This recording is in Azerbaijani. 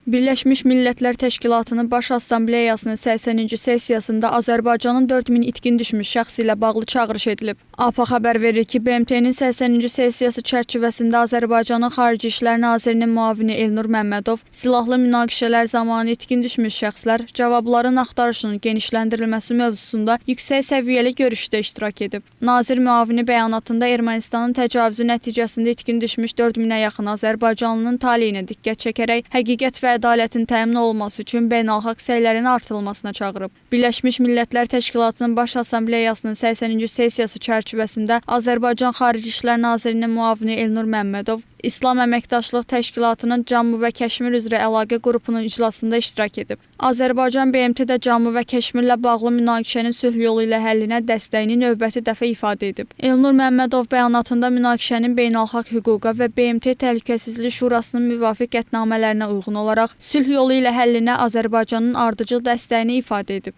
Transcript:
Birləşmiş Millətlər Təşkilatının Baş Assambleyasının 80-ci sessiyasında Azərbaycanın 4000 itkin düşmüş şəxs ilə bağlı çağırış edilib. APA xəbər verir ki, BMT-nin 80-ci sessiyası çərçivəsində Azərbaycanın Xarici İşlər Nazirinin müavini Elnur Məmmədov silahlı münaqişələr zamanı itkin düşmüş şəxslər cavabların axtarışının genişləndirilməsi mövzusunda yüksək səviyyəli görüşdə iştirak edib. Nazir müavini bəyanatında Ermənistanın təcavüzü nəticəsində itkin düşmüş 4000-ə yaxın azərbaycanlının taleyinə diqqət çəkərək həqiqət və ədalətin təmin olunması üçün beynəlxalq səylərin artırılmasına çağırıb. Birləşmiş Millətlər Təşkilatının Baş Assambleyasının 80-ci sessiyası çərçivəsində Azərbaycan Xarici İşlər Nazirinin müavini Elnur Məmmədov İslam Əməkdaşlıq Təşkilatının Cammu və Kəşmir üzrə əlaqə qrupunun iclasında iştirak edib. Azərbaycan BMT-də Cammu və Kəşmirlə bağlı münaqişənin sülh yolu ilə həllinə dəstəyini növbəti dəfə ifadə edib. Elnur Məmmədov bəyanatında münaqişənin beynəlxalq hüquqa və BMT Təhlükəsizlik Şurasının müvafiq qətnamələrinə uyğun olaraq sülh yolu ilə həllinə Azərbaycanın ardıcıl dəstəyini ifadə edib.